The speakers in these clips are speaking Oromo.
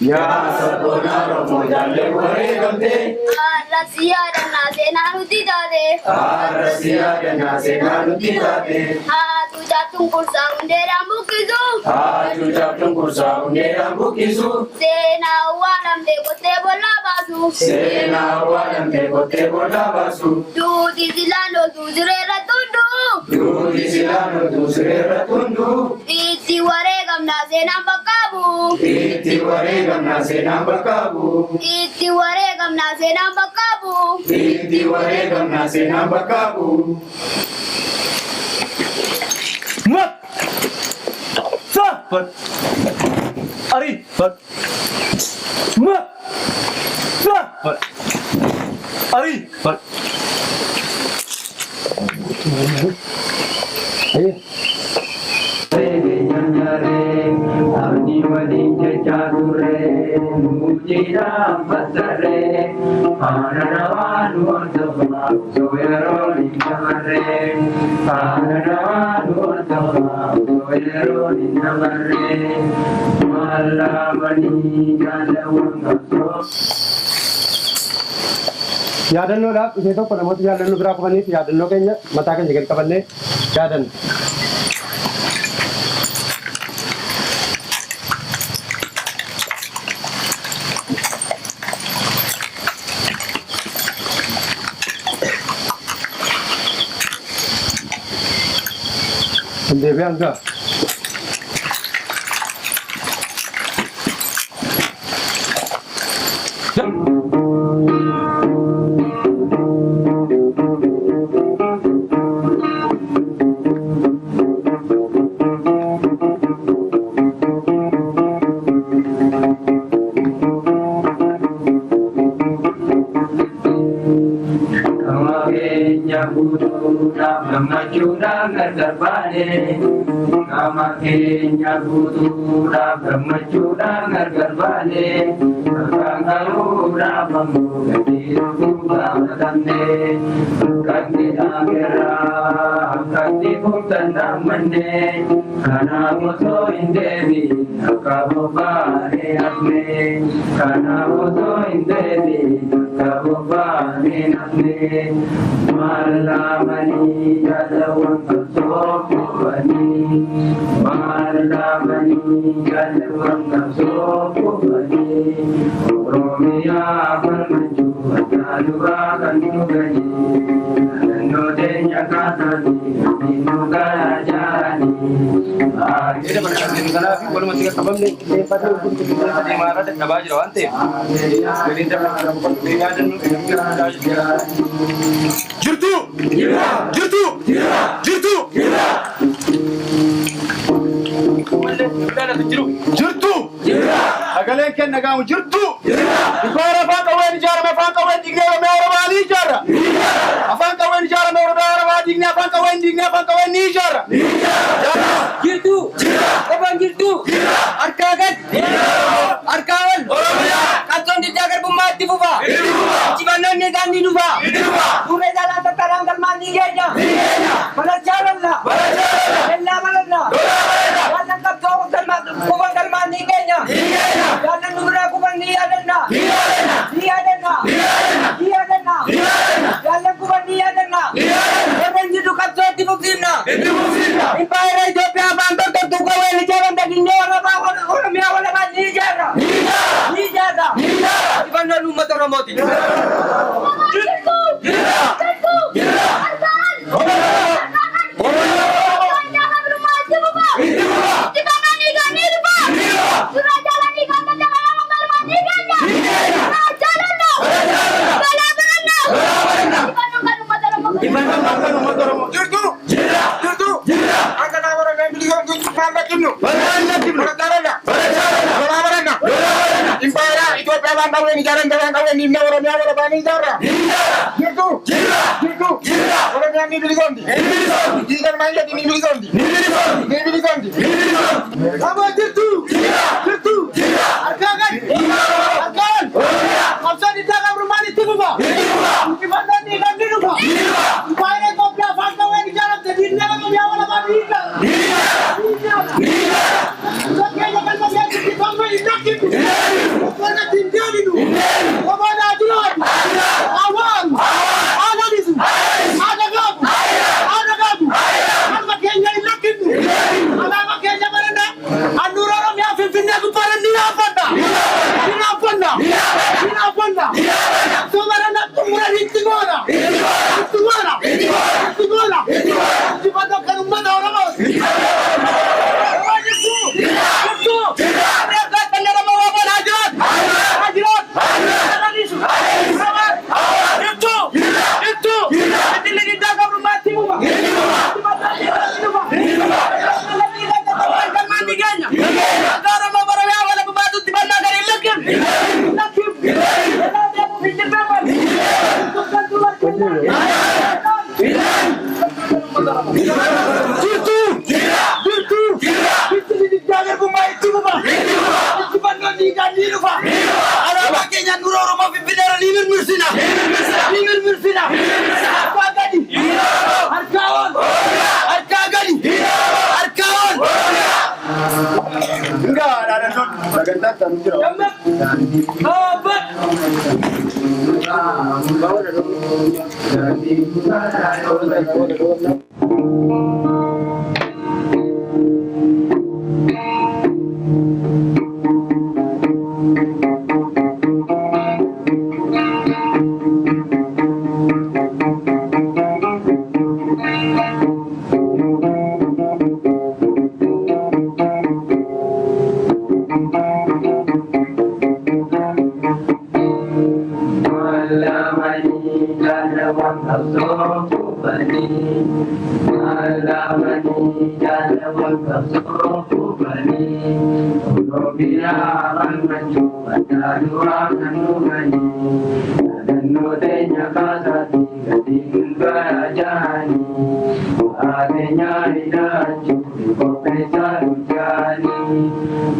Yaa sabboonaa Oromoo jaallee wareegamte. Har'as yaadannaa seenaa nuti taate. Har'as yaadannaa seenaa nuti taate. Haatu caattuun kursaa hundeedhaan buqqisu. Haatu caattuun kursaa hundeedhaan buqqisu. Seenaa awwaalamtee qottee bollaa baasu. Seenaa awwaalamtee qottee bollaa baasu. Duuti silaan ooltuu sireerra tundu. Duuti silaan ooltuu sireerra tundu. Itti wareegamnaa seenaan bakka bu'u. Itti wareegamnaa seenaan bakka bu'u. Itti wareegamnaa seenaan bakka bu'u. Itti wareegamnaa seenaan bakka bu'u. Mat! Sa! Fat! Ari! Fat! Mat! Sa! Fat! Ari! Fat! Abdii waliin jechaa turre, mujiidhaan fassarre, faana dawaa nu hordofaa, osoo yeroon hin dabarre. Faana dawaa nu hordofaa, osoo yeroon hin dabarre. Mallaamanii jaalawwan qabsoo. Yaadannoodhaaf ishee tokko namoota yaadannoo biraa qabaniif yaadannoo keenya mataa keenya gadi qabannee yaadanna. Hin deebi'an gaa. Qaama keenya guutuudhaaf gammachuudhaan gargar baane. Qaama keenya guutuudhaaf gammachuudhaan gargar baane. Bakkaan gahuudhaaf ammoo gatii lubbuu gaafatamne. Akkatti dhaamerraa akkatti fuftan dhaammanne. Kanaaf osoo hin deebiin akka bobbaane hafne. Kanaaf osoo hin deebiin akka bobbaane hafne. Mallaamanii jaalawwan qabsoo kufanii. Mallaamanii jaalawwan qabsoo kufanii. Oromiyaa falmachuu addaa duraa kan nu gahee. Naannoo teenya kaasanii nu garaa jaanii. Kanaaf walumatti qaqqabamne qilleensatti qilleensa deemaa irra dadhabaa jira waan ta'eef galiin yaadannoo. Jirtu! Jirtu! Jirtu! Jiru. Jirtu! Sagaleen kenna gaamu jirtu! Dhukaara afaan qawween ijaarame afaan qawween diignee Oromiyaa Oromaa ni ijaarra! Afaan qawween ijaarame Oromiyaa Oromaa diignee afaan qawween diignee afaan qawween ni ijaarra! Jirtu. Qofaan jirtu. Harkaa gad. Harkaa ol. Qabsoon diddaa garbummaa itti fufa. Injifannoon isaan ni dhufa. Duubee jaalaan tattaraan galmaan ni geenya. Balachaa lolla. Kellaa balalla. Jaallan qabsoo kufan galmaan ni geenya. Jaallan nu biraa kufan ni yaadanna. Ni yaadanna. Ni yaadanna. Jaallan kufan ni yaadanna. Warreen jirtu qabsoo itti fufsiifna. Impaayera Itoophiyaa afaan tortortuu qawween ijaaramte dinnee walabaa Oromiyaa walabaa ni ijaarra. Ni ijaarra. Injifannoon uummata Oromooti. Jirtu! Jirtu! Harkaan! Harkaan! Itti fufa! Injifannoo ni ni dhufa! Dura jaalanii kan danda'aman galmaan ni geenya! Jaalanna! Balaa baranna! Injifannoon kan uummata Oromoo. Jirtu! Jirtu! Akka nama Oromiyaan bilisoomtu maal lakkifnu? Balachaa lolla. Lolaa baranna. Impaayera Itoophiyaa afaan qawween ijaaramte afaan qawween diignee Oromiyaa walabaa ni ijaarra. Jirtu! Jirtu! Oromiyaan ni bilisoomti. Diigalmaan jedhi ni bilisoomti. Ni bilisoomti. Qofaan jirtu. Jirtu. Harkaa gad. Harkaa ol. Qabsoon diddaa gabrummaan itti fufa. Injifannoon ni kan ni dhufa. Impaayera Itoophiyaa afaan qawween ijaaramte diignee Oromiyaa walabaa ni ijaarra. Ni ijaarra. Qabsoon keenya galma geessisti amma hin lakkifnu. Ni dhaabbanna. Qabsoo barana xumura itti goona. Itti goona. Itti goona. Injifannoo kan uummata Oromooti. Oromoo jirtu. Jirtu. Gaachanni Oromoo waaban haa jiraatu. Haa jiraatu. Jirtu. Jirtu. Fincilli diddaa gabrummaa itti fufa. Jirtu! Jirtu! Fincilli diddaa garbummaa itti fufa! Injifannoon dhiigaan ni dhufa! Alaabaa keenya nura Oromoo Finfinneerra ni mirmirsina! Ni mirmirsina! Harkaa gadi! Harkaa ol! Harkaa gadi! Harkaa ol! Hingaa dhaadannoon sagantaa isaanii jira. Dhaabbat!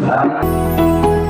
Bye.